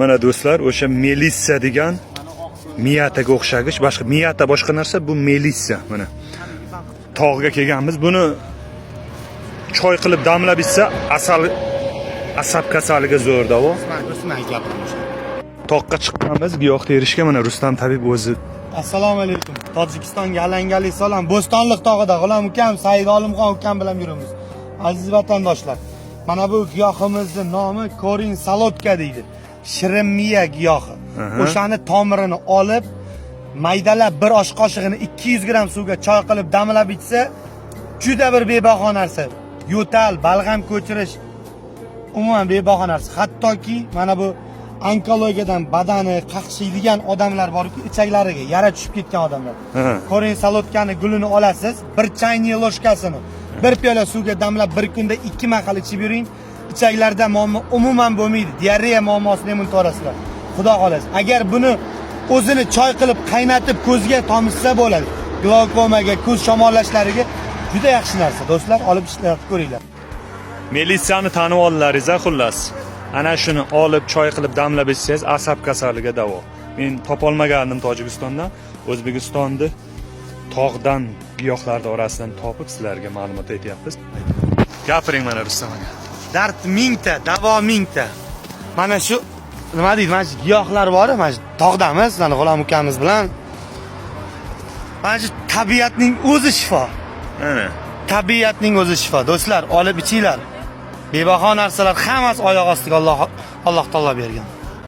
Mana, do'stlar, o'sha melissa degan miyataga o'xshagich, boshqa miyata boshqa narsa, bu melissa. Mana tog'ga kelganmiz. Buni choy qilib damlab ichsa, asal asab kasaliga zo'r davo. O'smay gapiraman. Toqqa chiqqanmiz giyoh terishga. Mana Rustam tabib o'zi. Assalomu alaykum. Tojikistonga alangali salom. Bo'stonliq tog'ida G'ulom ukam, Said Olimxon ukam bilan yuribmiz. Aziz vatandoshlar, mana bu giyohimizni nomi корень солодка deydi. Shirinmiya giyohi. O'shani tomirini olib, maydalab bir osh qoshig'ini 200 gramm suvga choy qilib damlab ichsa, juda bir bebaho narsa. Yo'tal, balg'am ko'chirish, umuman bebaho narsa. Hattoki mana bu onkologiyadan badani qaqshiydigan odamlar borku, ichaklariga yara tushib ketgan odamlar. Корень солодка ni gulini olasiz, bir чайный ложка sini bir piyola suvga damlab bir kunda ikki mahal ichib yuring. Ichaklarda muammo umuman bo'lmaydi. Diareya muammosini ham unutaverasizlar. Xudo xohlasa. Agar buni o'zini choy qilib qaynatib ko'zga tomizsa bo'ladi. Glaukomaga, ko'z shamollashlariga juda yaxshi narsa. Do'stlar, olib ishlatib ko'ringlar. Melissani tanib oldilaringiz, a, xullas. Ana shuni olib choy qilib damlab ichsangiz, asab kasaliga davo. Men topolmagandim Tojikistondan, O'zbekistonni tog'dan giyohlarni orasidan topib sizlarga ma'lumot aytyapmiz. Gapiring mana, Rustam aka. Dard mingta, davo mingta. Mana shu nima deydi, mana shu giyohlar bor, mana shu tog'damiz, mana G'ulom ukamiz bilan. Mana shu tabiatning o'zi shifo. Mana. Tabiatning o'zi shifo. Do'stlar, olib ichinglar. Bebaho narsalar hammasi oyoq ostiga Alloh taolo bergan.